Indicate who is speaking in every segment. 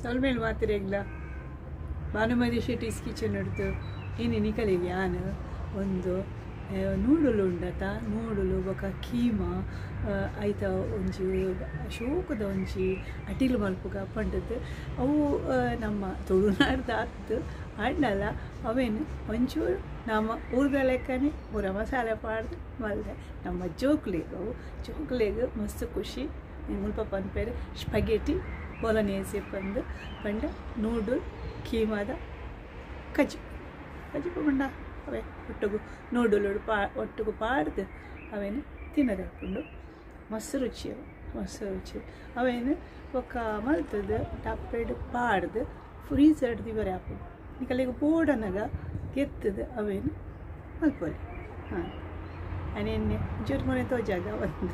Speaker 1: ಸೊಲ್ಮೇಲ್ ಮಾತಿರೆಗ್ಲ Bhanumati Shetty's kitchen ಹಿಡ್ದು ಇನಿ ನಿಕಲಿಗೆ ಯಾನ್ ಒಂದು ನೂಡುಲು ಉಂಡತ ನೂಡುಲು ಬೊಕ ಕೀಮಾ ಐತ ಒಂಜಿ ಶೋಕದ ಒಂಜಿ ಅಟಿಲು ಮಲ್ಪುಗ ಪಂಡದು ಅವು ನಮ್ಮ ತುಳುನಾಡ್ದ ಅತ್ತು ಆಂಡಲ ಅವೇನು ಒಂಚೂರು ನಮ್ಮ ಊರ್ದ ಲೆಕ್ಕನೆ ಪೂರ ಮಸಾಲೆ ಪಾಡ್ದು ಮಲ್ದೆ ನಮ್ಮ ಜೋಕ್ಲೆಗ್ ಅವು ಜೋಕ್ಲೆಗ್ ಮಸ್ತ್ ಖುಷಿ ಮುಲ್ಪ ಪನ್ಪೆರ್ ಸ್ಪಗೆಟಿ ಬೊಲೊನೇಸೆ ಪಂದ್ ಪಂಡ ನೂಡುಲ್ ಕೀಮಾದ ಕಜಿಪು ಕಜಿಪು ಪಂಡ ಅವೇ ಒಟ್ಟುಗು ನೂಡುಲು ಪಾ ಒಟ್ಟುಗು ಪಾಡ್ದು ಅವೇನು ತಿನ್ನರೆ ಆಪುಂಡು ಮಸ್ತ್ ರುಚಿ ಅವು ಮಸ್ತ್ ರುಚಿ ಅವೇನು ಬೊಕ್ಕ ಮಲ್ತುದು ಡಪ್ಪೆಡ್ ಪಾಡ್ದು ಫ್ರೀಸರ್ಡ್ ದೀವರೆ ಆಪುಂಡು ನಿಕಲೆಗ್ ಬೋಡನಗ ಗೆತ್ತುದು ಅವೇನು ಮಲ್ಪೊಲಿ ಹಾಂ ಆನಿ ಎಣ್ಣೆ ಒಂಚೂರು ಮೊನೆ ತೋಜಾಗ ಒಂದು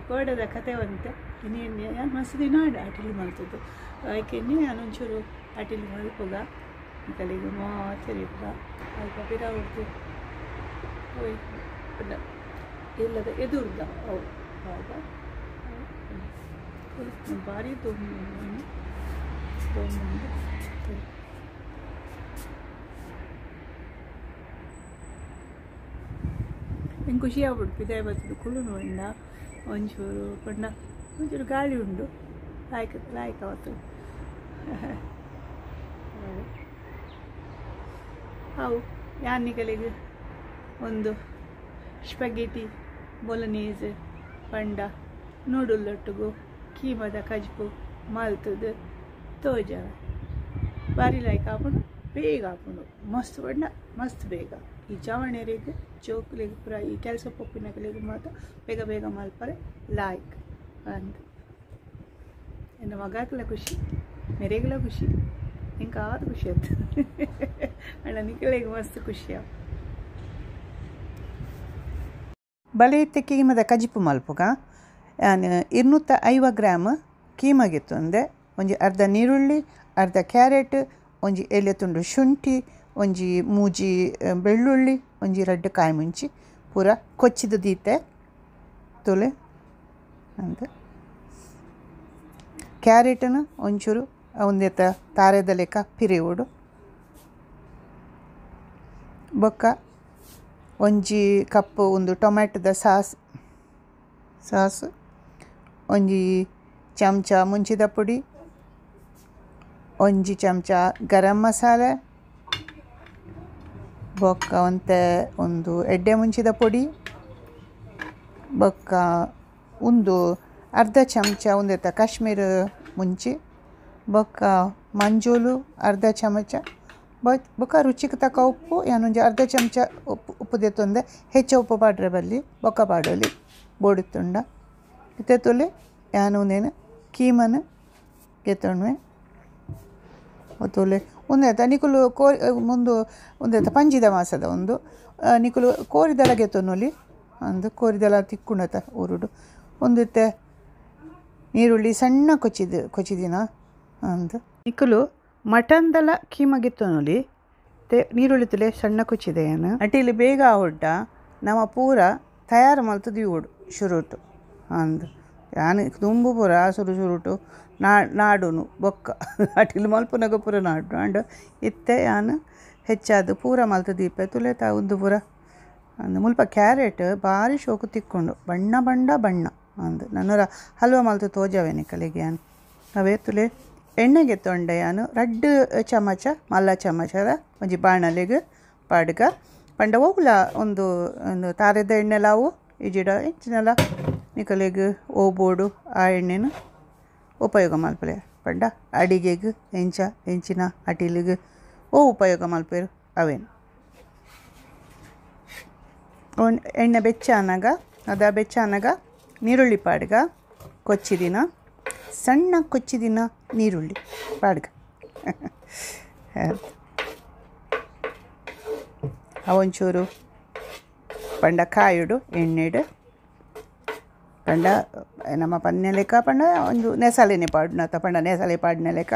Speaker 1: ಕೋಡದ ಕತೆ ಒಂತೆ ಇನಿ ಎಣ್ಣೆ ಯಾನ್ ಮಸ್ತ್ ದಿನ ಆಂಡ್ ಅಟಿಲು ಮಲ್ತುದು ಐಕ್ ಎಣ್ಣೆ ಯಾನ್ ಒಂಚೂರು ಅಟಿಲು ಮಲ್ಪುಗ ನಿಕಲೆಗ್ ಮಾತೆರೆಗ್ಲ ಅಲ್ಪ ಪಿರವುಡ್ದು ಓಯ್ ಪಂಡ ಇಲ್ಲದ ಎದುರ್ದ ಅವು ಭಾಗ ಭಾರಿ ದೊಮ್ಮು ದೊಮ್ಮುಂಡು ಎಂಕ್ ಖುಷಿ ಆಪುಂಡು ಪಿದಾಯಿ ಬತ್ತುದು ಕುಲ್ಲುನು ಪಂಡ ಒಂಚೂರು ಪಂಡ ಒಂಚೂರು ಗಾಳಿ ಉಂಡು ಲಾಯ್ಕ್ ಲಾಯ್ಕ್ ಆವತ್ತು ಅವು ಯಾನ್ ನಿಕಲೆಗ್ ಒಂದು ಸ್ಪಗೆಟಿ ಬೊಲೊನೇಸ್ ಪಂಡ ನೂಡುಲ್ ಒಟ್ಟುಗು ಕೀಮದ ಕಜಿಪು ಮಲ್ತುದು ತೋಜಾವೆ ಬಾರಿ ಲಾಯ್ಕ್ ಆಪುಂಡು ಬೇಗ ಆಪುಂಡು ಮಸ್ತ್ ಪಂಡ ಮಸ್ತ್ ಬೇಗ ಈ ಜವಣೆರೆಗ್ ಜೋಕುಲೆಗ್ ಪೂರ ಈ ಕೆಲಸ ಪೋಪಿನಕಲೆಗ್ ಮಾತ ಬೇಗ ಬೇಗ ಮಲ್ಪರೆ ಲಾಯ್ಕ್ ಅಂದ್ ಎನ್ನ ಮಗಾಕ್ಲ ಖುಷಿ ಮೆರೆಗ್ಲ ಖುಷಿ ಎಂಕ್ ಆತ್ ಖುಷಿ ಆತು ಆಂಡ ನಿಕಲೆಗ್ ಮಸ್ತ್ ಖುಷಿ ಆವು.
Speaker 2: ಬಲೆ ಇತ್ತೆ ಕೀಮದ ಕಜಿಪು ಮಲ್ಪುಗ ಯಾನ್ 250 ಗ್ರಾಮ್ ಕೀಮ ಗೆತ್ತೊಂದೆ ಒಂಜಿ ಅರ್ಧ ನೀರುಳ್ಳಿ ಅರ್ಧ ಕ್ಯಾರೆಟ್ ಒಂಜಿ ಎಲೆ ತುಂಡು ಶುಂಠಿ ಒಂಜಿ ಮೂಜಿ ಬೆಳ್ಳುಳ್ಳಿ ಒಂಜಿ ರಡ್ಡ್ ಕಾಯಿ ಮುಂಚಿ ಪೂರ ಕೊಚ್ಚಿದ ದೀತೆ ತೊಲೆ ಅಂದ್ ಕ್ಯಾರೆಟನ್ನು ಒಂಚೂರು ಒಂದೆತ ತಾರೆದ ಲೆಕ್ಕ ಪಿರಿಯೋಡು ಬೊಕ್ಕ ಒಂಜಿ ಕಪ್ ಒಂದು ಟೊಮೆಟೊದ ಸಾಸ್ ಸಾಸ್ ಒಂಜಿ ಚಮಚ ಮುಂಚಿದ ಪುಡಿ ಒಂಜಿ ಚಮಚ ಗರಂ ಮಸಾಲೆ ಬೊಕ್ಕ ಒಂತೆ ಒಂದು ಎಡ್ಡೆ ಮುಂಚಿದ ಪೊಡಿ ಬೊಕ್ಕ ಒಂದು ಅರ್ಧ ಚಮಚ ಒಂದೆತ ಕಾಶ್ಮೀರ ಮುಂಚಿ ಬೊಕ್ಕ ಮಂಜೂಲು ಅರ್ಧ ಚಮಚ ಬೊಕ್ಕ ರುಚಿಗೆ ತಕ್ಕ ಉಪ್ಪು ಯಾನೊಂಜಿ ಅರ್ಧ ಚಮಚ ಉಪ್ಪು ಉಪ್ಪು ದೆತ್ತೊಂದೆ ಹೆಚ್ಚು ಉಪ್ಪು ಪಾಡ್ರೆ ಬಲ್ಲಿ ಬೊಕ್ಕ ಪಾಡೊಲಿ ಬೋಡಿತ್ತುಂಡ ಇತ್ತೆ ತುಲೆ ಯಾನ್ ಉಂದೇನು ಕೀಮನ್ ಗೆತ್ತೊಣ್ವೆ ಒತ್ತೊಲೆ ಒಂದೆತ ನಿಕುಲು ಕೋರಿ ಮುಂದು ಒಂದೆತ ಪಂಜಿದ ಮಾಸದ ಒಂದು ನಿಕುಲು ಕೋರಿದಲ ಗೆತ್ತೊನೊಲಿ ಅಂದು ಕೋರಿದಲ ತಿಕ್ಕುಂಡತ ಊರುಡು ಒಂದಿತ್ತೆ ನೀರುಳ್ಳಿ ಸಣ್ಣ ಕೊಚ್ಚಿದ ಕೊಚ್ಚಿದಿನ ಅಂದು ನಿಕುಲು ಮಟನ್ದಲ ಕೀಮ ಗೆತ್ತೊನೊಲಿ ತೆ ನೀರುಳ್ಳಿ ತುಲೆ ಸಣ್ಣ ಕೊಚ್ಚಿದೆಯನ ಅಟಿಲಿ ಬೇಗ ಆವೊಡ್ಡ ನಮ ಪೂರ ತಯಾರು ಮಲ್ತುದು ಇವೊಡು ಶುರುಟು ಅಂದು ಯಾನ್ ದುಂಬು ಪೂರ ಸುರು ಸುರುಟು ನಾಡುನು ಬೊಕ್ಕ ಅಟಿಲು ಮಲ್ಪುನಗ ಪೂರ ನಾಡು ಆಂಡ ಇತ್ತೆ ಯಾನ್ ಹೆಚ್ಚಾದ್ ಪೂರ ಮಲ್ತ್ ದೀಪೆ ತುಲೆತ ಉಂದು ಪೂರ ಅಂದ್ ಮುಲ್ಪ ಕ್ಯಾರೆಟ್ ಬಾರಿ ಶೋಕು ತಿಕ್ಕುಂಡು ಬಣ್ಣ ಬಣ್ಣ ಬಣ್ಣ ಅಂದ್ ನನೊರ ಹಲ್ವ ಮಲ್ತ್ ತೋಜಾವೆ ನಿಕಲೆಗ್ ಯಾನ್ ಅವೇ ತುಲೆ ಎಣ್ಣೆ ಗೆತ್ತೊಂಡೆ ಯಾನ್ ರಡ್ಡ್ ಚಮಚ ಮಲ್ಲ ಚಮಚದ ಒಂಜಿ ಬಾಣಲೆಗ್ ಪಾಡ್ಗ ಪಂಡ ಓವುಲ ಒಂದು ಒಂದು ತಾರೆದ ಎಣ್ಣೆಲ ಅವು ಇಜಿಡ ಎಂಚಿನಲ ನಿಕಲೆಗ್ ಓ ಬೋಡು ಆ ಎಣ್ಣೆನ್ ಉಪಯೋಗ ಮಲ್ಪಲೆ ಪಂಡ ಅಡಿಗೆಗ್ ಎಂಚ ಎಂಚಿನ ಅಟಿಲಿಗ್ ಓ ಉಪಯೋಗ ಮಲ್ಪೆರ್ ಅವೇನು ಎಣ್ಣೆ ಬೆಚ್ಚ ಆನಗ ಅದ ಬೆಚ್ಚ ಆನಗ ನೀರುಳ್ಳಿ ಪಾಡ್ಗ ಕೊಚ್ಚಿದಿನ ಸಣ್ಣ ಕೊಚ್ಚಿದಿನ ನೀರುಳ್ಳಿ ಪಾಡ್ಗ ಅವೊಂಚೂರು ಪಂಡ ಕಾಯುಡು ಎಣ್ಣೆಡ್ ಪಂಡ ನಮ್ಮ ಪನ್ನೆ ಲೆಕ್ಕ ಪಂಡ ಒಂದು ನೆಸಾಲೆನೆ ಪಾಡುನ ಪಂಡ ನೆಸಾಲೆ ಪಾಡಿನ ಲೆಕ್ಕ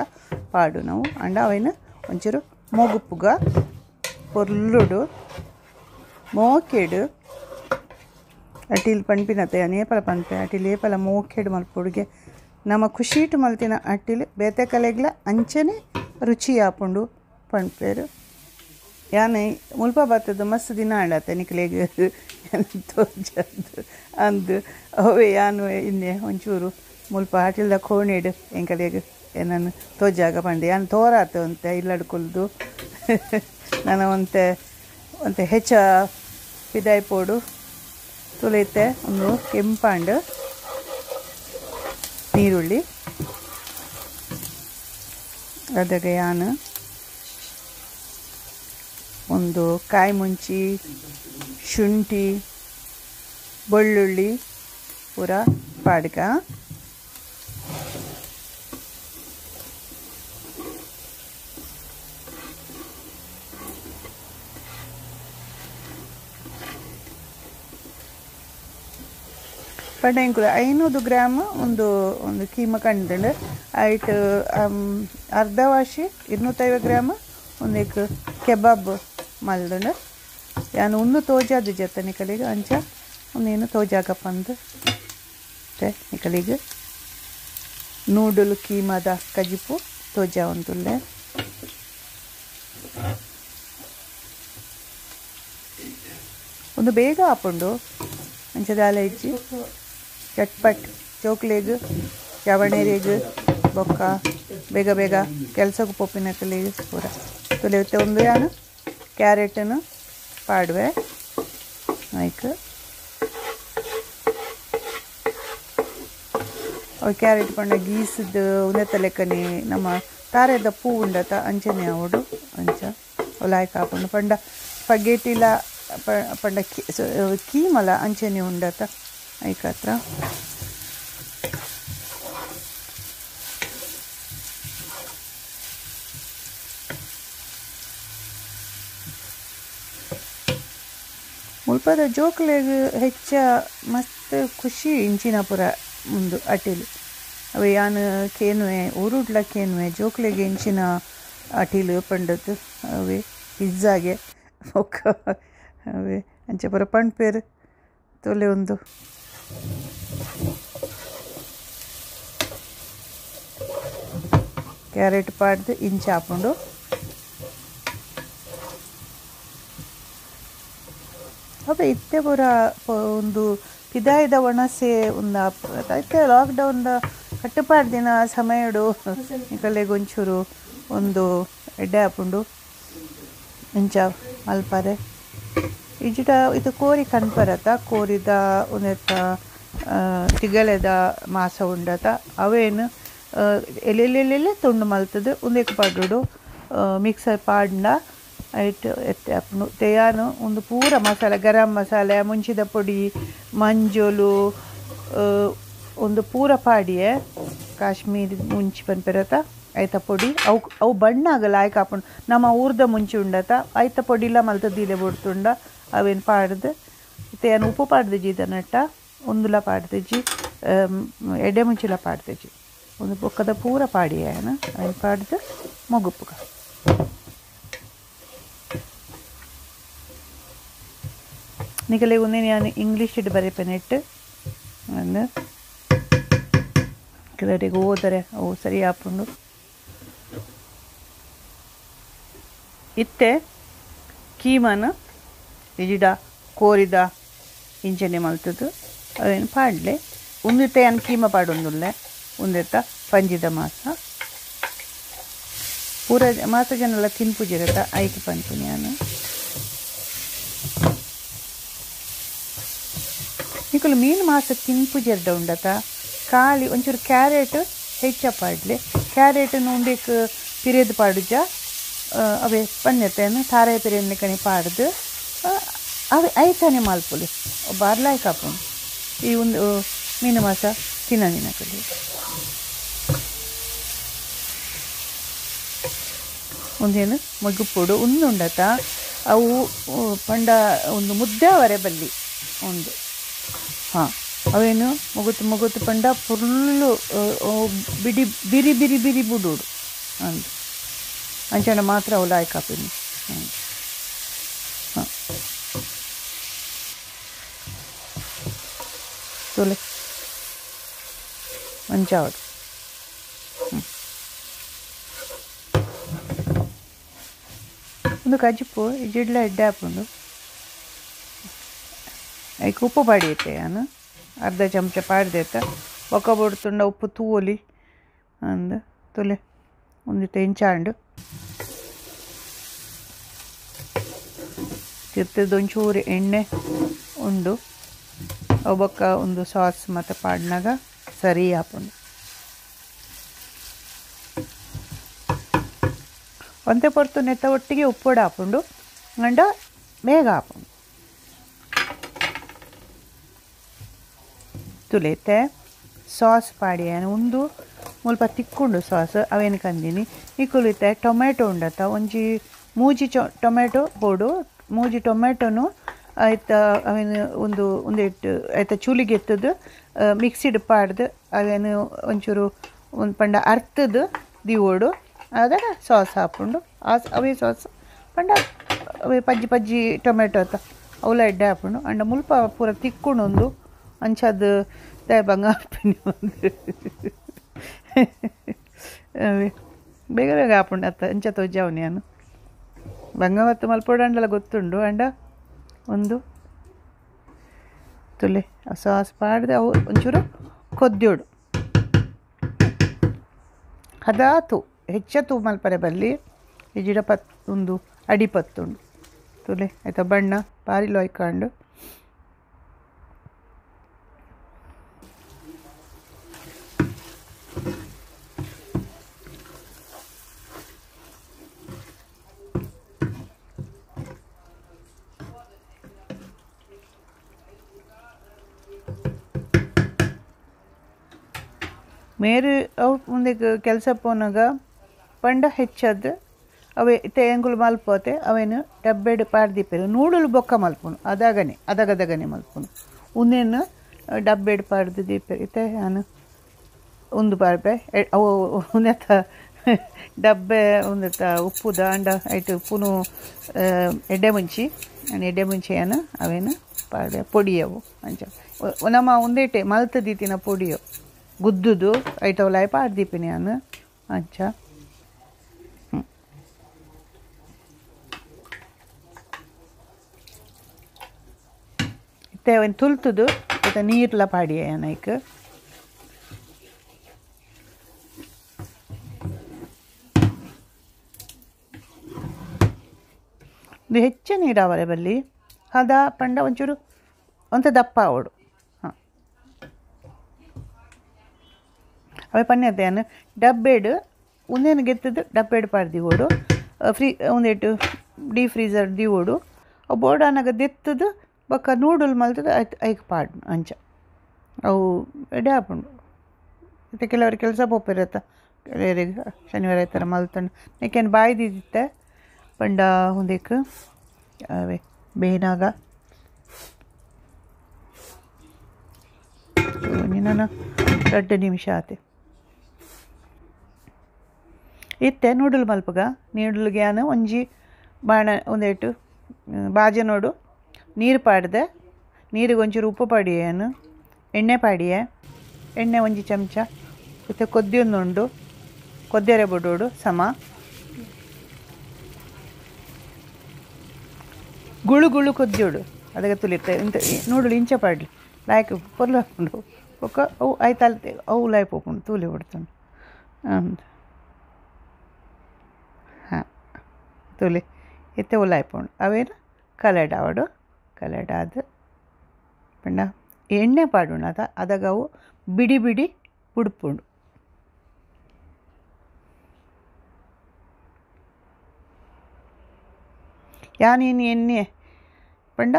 Speaker 2: ಪಾಡು ನಾವು ಅಂಡ ಅವೇನು ಒಂಚೂರು ಮೊಗುಪ್ಪುಗ ಪೊರ್ಲುಡು ಮೋಕೆಡು ಅಟಿಲ್ ಪನ್ಪಿನತೆ ಅನೇಪಲ ಪನ್ಪೆ ಅಟಿಲ್ ಏಪಲ ಮೋಕೆಡು ಮಲ್ಪೊಡುಗೆ ನಮ್ಮ ಖುಷಿಟು ಮಲ್ತಿನ ಅಟ್ಟಿಲು ಬೇತೆ ಕಲೆಗ್ಲ ಅಂಚನೆ ರುಚಿ ಆಪುಂಡು ಪಣ್ಪೇರು. ಯಾನೆ ಮುಲ್ಪ ಬತ್ತದ ಮಸ್ತ್ ದಿನ ಆಂಡತ್ತೆ ನಿಕ್ಲೆಗ್ ತೋಜದ್ದು ಅಂದು ಅವೇ ಯಾನು ಇನ್ನೆ ಒಂಚೂರು ಮುಲ್ಪ ಅಟಿಲ್ದ ಕೋಣಿಡು ಎಂಕಲೆಗ್ ಏನನ್ನು ತೋಜಾಗ ಪಂಡೆ ಯಾನು ತೋರಾತ ಒಂತೆ ಇಲ್ಲಡ್ಕೊಲ್ದು ನಾನು ಒಂತೆ ಒಂತೆ ಹೆಚ್ಚ ಪಿದಾಯಿ ಪೋಡು ತುಲೈತೆ ಒಂದು ಕೆಂಪಾಂಡು ನೀರುಳ್ಳಿ ಅದಕ್ಕೆ ಯಾನು ಒಂದು ಕಾಯಿ ಮುಂಚಿ ಶುಂಠಿ ಬೆಳ್ಳುಳ್ಳಿ ಪೂರ ಪಾಡ್ಕ ಪಂಡ ಎಂಕುಲು 500 ಗ್ರಾಮ್ ಒಂದು ಒಂದು ಕೀಮ ಕಂಡು ಐಟ್ ಅರ್ಧ ವಾಶಿ 250 ಗ್ರಾಮ್ ಒಂದೇಕ್ ಕೆಬಾಬ್ ಮಲ್ದುಂಡು. ಯಾನು ಉನ್ನು ತೋಜಾದು ಜತ್ತ ನಿಕಲಿಗೆ ಅಂಚ ಒಂದೇನು ತೋಜಾಗ ಪಂದು ನಿಕಲಿಗೆ ನೂಡಲ್ ಕೀಮದ ಕಜಿಪು ತೋಜಾ ಒಂದುಲ್ಲೆ. ಒಂದು ಬೇಗ ಆಪುಂಡು ಅಂಚದಾಲ ಇಜ್ಜಿ ಚಟ್ಪಟ್ ಚೋಕ್ಲೇಗ್ ಚವಣೆರೆಗ್ ಬೊಕ್ಕ ಬೇಗ ಬೇಗ ಕೆಲಸಕ್ಕೆ ಪೊಪ್ಪಿನಕಲಿಗೆ ಪೂರ ತುಲೆಯುತ್ತೆ. ಒಂದು ಯಾನು ಕ್ಯಾರೆಟನ್ನು ಪಾಡುವೆ ಆಯ್ತು. ಅವು ಕ್ಯಾರೆಟ್ ಪಂಡ ಗೀಸದ ಉಂದೆತ್ತ ಲೆಕ್ಕನೆ ನಮ್ಮ ತಾರೆದ ಪೂ ಉಂಡತ ಅಂಚನೆ ಅವಡು ಅಂಚ ಲಾಯ್ಕ್ ಹಾಕೊಂಡು ಪಂಡ ಸ್ಪಗೇಟಿಲ ಪಂಡ ಕೀಮಲ ಅಂಚನೆ ಉಂಡತ ಐಕತ್ರ. ಮುಲ್ಪದ ಜೋಕ್ಲೆಗ್ ಹೆಚ್ಚ ಮಸ್ತ್ ಖುಷಿ ಇಂಚಿನ ಪುರ ಮುಂದು ಅಟಿಲು ಅವೆ ಯಾನು ಕೇನುವೆ ಊರುಡ್ಲ ಕೇನುವೆ ಜೋಕ್ಲೆಗ್ ಇಂಚಿನ ಅಟಿಲು ಪಂಡದ್ದು ಅವೇ ಪಿಜ್ಜಾಗೆ ಬೊಕ್ಕ ಅವೇ ಅಂಚ ಪೂರ ಪಣ್ಪೇರು ತೊಲೆ ಒಂದು ಕ್ಯಾರೆಟ್ ಪಾಡ್ದು ಇಂಚ ಆಪುಂಡು. ಅವೆ ಇತ್ತೆ ಪೂರ ಒಂದು ಪಿದಾಯಿದ ಒಣಸೆ ಒಂದು ಇತ್ತೆ ಲಾಕ್ಡೌನ್ ಕಟ್ಟುಪಾಡು ದಿನ ಸಮಯಡು ನಿಕಲೆಗ್ ಒಂಚೂರು ಒಂದು ಎಡ್ಡೆ ಆಪುಂಡು ಇಂಚ ಮಲ್ಪರೆ. ಇಜಿಟ ಇದು ಕೋರಿ ಕಣ್ಪರತ ಕೋರಿದ ಒಂದೆತ್ತ ತಿಗಲೆದ ಮಾಸ ಉಂಡತ ಅವೇನು ಎಲ್ಲೆಲ್ಲೆಲ್ಲೆಲ್ಲೆ ತುಂಡು ಮಲ್ತದು ಉಂದೆಕ್ ಪಾಡುಡು ಮಿಕ್ಸರ್ ಪಾಡ್ಂಡ ಐಟ್ ಎತ್ತೆ ಆಪುಂಡು. ತೇಯಾನು ಒಂದು ಪೂರ ಮಸಾಲೆ ಗರಂ ಮಸಾಲೆ ಮುಂಚಿದ ಪೊಡಿ ಮಂಜೋಲು ಒಂದು ಪೂರ ಪಾಡಿಯೆ ಕಾಶ್ಮೀರಿ ಮುಂಚಿ ಪನ್ಪೆರತ ಐತ ಪೊಡಿ ಅವು ಅವು ಬಣ್ಣ ಆಗಲ್ಲ ಆಯ್ಕೆ ಆಪುಂಡು. ನಮ್ಮ ಊರ್ದ ಮುಂಚಿ ಉಂಡತ ಐತ ಪೊಡಿಲ ಮಲ್ತದೀಲೆ ಬೊಡ್ತುಂಡ ಅವೇನು ಪಾಡ್ದು ಇತ್ತೆ ಉಪ್ಪು ಪಾಡ್ದಿಜಿ ಇದನ್ನಟ್ಟ ಒಂದುಲ ಪಾಡ್ದಿಜಿ ಎಡೆ ಮುಂಚಿಲ ಪಾಡ್ದಿಜಿ ಒಂದು ಬೊಕ್ಕದ ಪೂರ ಪಾಡಿಯೆ ಅಯ್ನ್ ಪಾಡ್ದು ಮೊಗುಪ್ಪುಗ. ನಿಕಲೆ ಒಂದೇನು ನಾನು ಇಂಗ್ಲೀಷ್ ಇಟ್ಟು ಬರೆಪೆನೆಟ್ಟು ಅಂದು ಕೆಲವರಿಗೆ ಓದರೆ ಅವು ಸರಿ ಆಪುಂಡು. ಇತ್ತೆ ಕೀಮನ ಇಜಿಡ ಕೋರಿದ ಇಂಚನೆ ಮಲ್ತದ್ದು ಅವೇನು ಪಾಡ್ಲೆ ಉಂದಿತ್ತೆ ಏನು ಕೀಮ ಪಾಡೊಂದುಲ್ಲೆ ಉಂದೆತ್ತ ಪಂಜಿದ ಮಾಸ ಪೂರ ಮಾಸ ಜನ ತಿನ್ಪುಜಿರತ್ತ ಐಕೆ ಪನ್ಪಿನಿ ನಾನು. ನಿಕುಲು ಮೀನು ಮಾಸ ತಿನ್ಪುಜೆರ್ಡ ಉಂಡತ ಖಾಲಿ ಒಂಚೂರು ಕ್ಯಾರೆಟ್ ಹೆಚ್ಚ ಪಾಡ್ಲೆ ಕ್ಯಾರೆಟ್ ಉಂಡೆಕ್ ಪಿರೇದು ಪಾಡುಜ ಅವೇ ಪನ್ನೆತ್ತೇನು ತಾರೆ ಪಿರೇನ ಕಣಿ ಪಾಡ್ದು ಅವೇ ಐತಾನೆ ಮಲ್ಪುಲಿ ಬಾರ್ಲಾಯ್ ಕಾಪುಂಡು ಈ ಒಂದು ಮೀನು ಮಾಸ ತಿನ್ನಂದಿನ ಕಡೆ. ಒಂದೇನು ಮಗ್ಗುಪೊಡು ಉಂದುಂಡತ ಅವು ಪಂಡ ಒಂದು ಮುದ್ದೆ ಅವರೆ ಬಲ್ಲಿ ಒಂದು ಹಾಂ ಅವೇನು ಮುಗುತು ಮುಗುತು ಪಂಡ ಫುಲ್ಲು ಬಿಡಿ ಬಿರಿ ಬಿರಿ ಬಿರಿ ಬುಡೋಡು ಅಂದು ಅಂಚನ ಮಾತ್ರ ಅವು ಲಾಯ್ಕ್ ಆಪಿನಿ. ಹಾಂ ತೋಲೆ ಅಂಚಾವಡು. ಒಂದು ಕಜಿಪು ಜಿಡ್ಲ ಎಡ್ಡೆ ಆಪುಂಡು ಐಕ್ ಉಪ್ಪು ಪಾಡಿಯತ್ತೆ ಯಾನು ಅರ್ಧ ಚಮಚ ಪಾಡ್ದೆತ್ತ ಬೊಕ್ಕ ಬೊಡ್ತುಂಡ ಉಪ್ಪು ತೂವೊಲಿ ಅಂದ್ ತುಲೆ ಒಂದಿತ್ತೆ ಇಂಚಾಂಡು ತಿರ್ತದ ಒಂಚೂರು ಎಣ್ಣೆ ಉಂಡು ಅವು ಬೊಕ್ಕ ಒಂದು ಸಾಸ್ ಮತ್ತು ಪಾಡ್ನಾಗ ಸರಿ ಆಪುಂಡು ಒಂತೆ ಪೊರ್ತು ನೆತ್ತ ಒಟ್ಟಿಗೆ ಉಪ್ಪೊಡು ಆಪುಂಡು ಅಂಡ ಬೇಗ ಆಪುಂಡು ತುಲೆತೆ ಸಾಸ್ ಪಾಡಿಯಾನ ಉಂದು ಮುಲ್ಪ ತಿಕ್ಕುಂಡು ಸಾಸ್ ಅವೇನು ಕಂದಿನಿ ನಿಕುಲಿತೆ ಟೊಮೆಟೊ ಉಂಡತ್ತ ಒಂಜಿ ಮೂಜಿ ಟೊಮೆಟೊ ಬೋಡು ಮೂಜಿ ಟೊಮೆಟೊನು ಆಯ್ತ ಅವೇನು ಒಂದು ಒಂದಿಟ್ಟು ಆಯ್ತ ಚೂಲಿಗೆ ಎತ್ತದು ಮಿಕ್ಸಿಡ್ ಪಾಡ್ದು ಅವೇನು ಒಂಚೂರು ಒಂದು ಪಂಡ ಅರ್ತದು ದಿವೋಡು ಅದಾಗ ಸಾಸ್ ಹಾಪುಂಡು ಆ ಅವೇ ಸಾಸ್ ಪಂಡ ಅವೇ ಪಜ್ಜಿ ಪಜ್ಜಿ ಟೊಮೆಟೊ ಅತ್ತ ಅವಲ ಎಡ್ಡೆ ಹಾಪುಂಡು ಅಂಡ ಮುಲ್ಪ ಪೂರ ತಿಕ್ಕುಂಡು ಅಂಚದು ಬಂಗ ಹಾಪಿನಿ ಒಂದು ಅವೇ ಬೇಗ ಬೇಗ ಹಾಪುಂಡು ಅತ್ತ ಅಂಚ ತೋಜಾವು ನಾನು ಬಂಗ ಮತ್ತು ಮಲ್ಪೊಡಂಡಲ ಗೊತ್ತುಂಡು ಅಂಡ ಒಂದು ತುಲೆ ಸಾಸ್ ಪಾಡ್ದು ಅವು ಒಂಚೂರು ಕೊದ್ಯೋಡು ಹದಾತು ಹೆಚ್ಚ ತೂ ಮಲ್ಪರೆ ಬಲ್ಲಿ ಇಜಿಡ ಪತ್ ಒಂದು ಅಡಿ ಪತ್ತುಂಡು ತುಲೆ ಆಯ್ತಾ ಬಣ್ಣ ಬಾರಿ ಲೊಯ್ಕೊಂಡು ಮೇರು ಅವು ಮುಂದೆ ಕೆಲಸ ಪೋನಾಗ ಪಂಡ ಹೆಚ್ಚದ್ದು ಅವೇ ತೇಂಗುಲು ಮಲ್ಪೋತೆ ಅವೇನು ಡಬ್ಬೆಡ್ ಪಾಡ್ದಿಪ್ಪೆರು ನೂಡುಲು ಬೊಕ್ಕ ಮಲ್ಪುನು ಅದಾಗನೆ ಅದಗದಗನೆ ಮಲ್ಪುನು ಉಂದೇನು ಡಬ್ಬೆಡ್ ಪಾಡ್ದು ದೀಪೆರು ಇತ್ತೆ ನಾನು ಒಂದು ಪಾಡ್ಪೆ ಅವು ಉಂದೆತ್ತ ಡಬ್ಬೆ ಉಂದೆತ್ತ ಉಪ್ಪುದ ಅಂಡ ಐಟ್ ಉಪ್ಪುನು ಎಡ್ಡೆ ಮುಂಚಿ ಎಡ್ಡೆ ಮುಂಚೆಯನ್ನು ಅವೇನು ಪಾಡ್ದೆ ಪೊಡಿಯವು ಅಂಚ ನಮ್ಮ ಒಂದೇಟೆ ಮಲ್ತ ದೀತಿನ ಪೊಡಿಯವು ಗುದ್ದುದು ಐಟವಲಾಯ್ ಪಾಡ್ದೀಪಿನಿ ನಾನು ಅಂಚ ಇತ್ತೆ ಅವೇನು ತುಲ್ತುದು ಇತ್ತ ನೀರ್ಲ ಪಾಡಿಯ ಐಕ್ ಇದು ಹೆಚ್ಚು ನೀರಾವರೆ ಬಲ್ಲಿ ಹದ ಪಂಡ ಒಂಚೂರು ಒಂತ ದಪ್ಪ ಅವಡು ಹಾಂ ಅವೇ ಪನ್ಯತೆಯನ್ನು ಡಬ್ಬೆಡ್ ಒಂದೇನು ಗೆತ್ತದು ಡಬ್ಬೆಡ್ ಪಾಡ್ದಿ ಓಡು ಫ್ರೀ ಒಂದೇಟು ಡೀ ಫ್ರೀಸರ್ ದಿವೋಡು ಅವು ಬೋರ್ಡ್ ಅನ್ನಾಗ ದೆತ್ತದು ಬೊಕ್ಕ ನೂಡಲ್ ಮಲ್ತದ ಐಕ್ ಪಾಡ್ ಅಂಚ ಅವು ಎಡೆ ಆಪುಂಡು ಮತ್ತು ಕೆಲವರು ಕೆಲಸ ಪೋಪಿರತ್ತ ಕೆಲವರಿಗೆ ಶನಿವಾರ ಈ ಥರ ಮಲ್ತಂಡು ಏಕೆಂದು ಬಾಯಿ ದೀದಿತ್ತೆ ಪಂಡ ಒಂದೇಕ್ ಅವೇ ಬೇನಾಗ ನಿನ್ನ 2 ನಿಮಿಷ ಆತೆ ಇತ್ತೆ ನೂಡಲ್ ಮಲ್ಪಗ ನೂಡಲ್ಗೆ ಯಾನು ಒಂಜಿ ಬಾಣ ಒಂದೇಟು ಬಾಜೆ ನೋಡು ನೀರು ಪಾಡ್ದೆ ನೀರಿಗೆ ಒಂಚೂರು ಉಪ್ಪು ಪಾಡಿಯೇನು ಎಣ್ಣೆ ಪಾಡಿಯೆ ಎಣ್ಣೆ ಒಂಜಿ ಚಮಚ ಮತ್ತು ಕೊದ್ದಿಯೊಂದುಂಡು ಕೊದ್ದೆರೆ ಬೊಡೋಡು ಸಮ ಗುಳು ಗುಳು ಕೊದ್ದಿಯೋಡು ಅದಕ್ಕೆ ತುಲಿತ್ತೆ ಇಂತ ನೂಡಲ್ ಇಂಚ ಪಾಡ್ಲಿ ಲಾಯ್ಕ್ ಪೊರ್ಲು ಹಾಕೊಂಡು ಬೊಕ್ಕ ಅವು ಆಯ್ತಲ್ತೆ ಅವು ಲಾಯ್ ಪೋಪುಂಡು ತೂಲಿ ಬಿಡ್ತುಂಡು ಹಾಂ ತೂಲಿ ಇತ್ತೆ ಉಲಾಯ್ಪುಂಡು ಅವೇನು ಕಲಡ್ ಆವಡು ಕಲಡ್ ಆದ್ ಪಂಡ ಎಣ್ಣೆ ಪಾಡುಂಡು ಅದ ಅದಾಗ ಅವು ಬಿಡಿ ಬಿಡಿ ಬುಡ್ಪುಂಡು ಯಾನೇನು ಎಣ್ಣೆ ಪಂಡ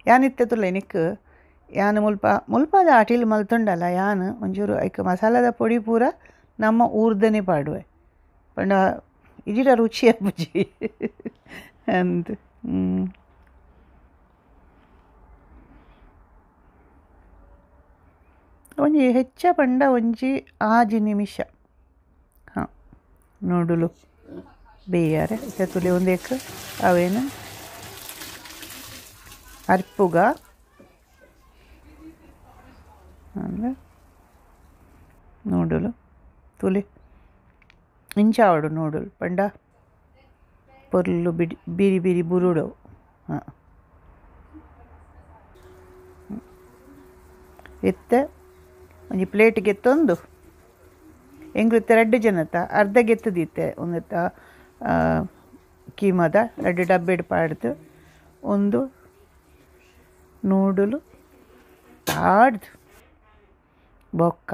Speaker 2: ಯಾನಿತ್ತೆ ತುಲೆ ನಿಕ್ ಯಾನ್ ಮುಲ್ಪ ಮುಲ್ಪದ ಅಟಿಲ್ ಮಲ್ತುಂಡಲ್ಲ ಯಾನ್ ಒಂಚೂರು ಐಕ್ ಮಸಾಲದ ಪೊಡಿ ಪೂರ ನಮ್ಮ ಊರ್ದನೆ ಪಾಡುವೆ ಪಂಡ ಇಜಿಡ ರುಚಿ ಅಪ್ಪುಜಿ ಅಂದ್ ಒಂಜಿ ಹೆಚ್ಚ ಪಂಡ ಒಂಜಿ 5 ನಿಮಿಷ ಹಾಂ ನೋಡಲು ಬೇಯಾರೆ ಇತ್ತೆ ತುಲೆ ಒಂದೇಕ್ ಅವೇನು ಅರ್ಪುಗ ಅಂದರೆ ನೋಡಲು ತುಲೆ ಇಂಚಾವಡು ನೂಡಲ್ ಪಂಡ ಪೊರ್ಲು ಬಿಡಿ ಬಿರಿ ಬಿರಿ ಬುರುಡು. ಹಾಂ, ಇತ್ತೆ ಒಂಜಿ ಪ್ಲೇಟ್ ಗೆತ್ತೊಂದು ಎಂಕ್ಲು ಇತ್ತೆ ರಡ್ಡ್ ಜನತ ಅರ್ಧ ಗೆತ್ತದಿತ್ತೆ ಒಂದೆತ್ತ ಕೀಮದ ರಡ್ಡ್ ಡಬ್ಬೆಡ್ ಪಾಡ್ದು ಒಂದು ನೂಡಲು ಪಾಡ್ದು ಬೊಕ್ಕ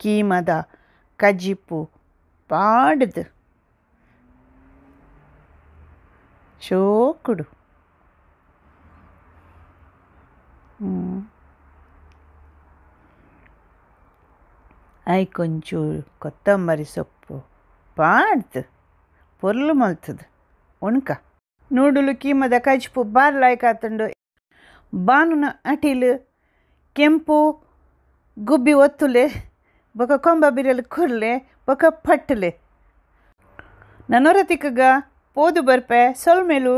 Speaker 2: ಕೀಮದ ಕಜಿಪು ಪಾಡ್ದು ಶೋಕುಡು. ಐಕೊಂಚೂರು ಕೊತ್ತಂಬರಿ ಸೊಪ್ಪು ಪಾಡ್ದು ಪೊರ್ಲು ಮಲ್ತದು ಉಣ್ಕ. ನೂಡುಲು ಕೀಮದ ಕಜಿಪು ಬಾರ್ ಲಾಯ್ಕ್ ಆತುಂಡು. ಬಾನುನ ಅಟಿಲು ಕೆಂಪು ಗುಬ್ಬಿ ಒತ್ತುಲೆ ಬೊಕ ಕೊಂಬ ಬಿರೆಲ್ ಕುರ್ಲೆ ಬೊಕ ಪಟ್ಟಲೆ. ನನೊರತಿಕಗ ಪೋದು ಬರ್ಪೆ ಸೊಲ್ಮೆಲು.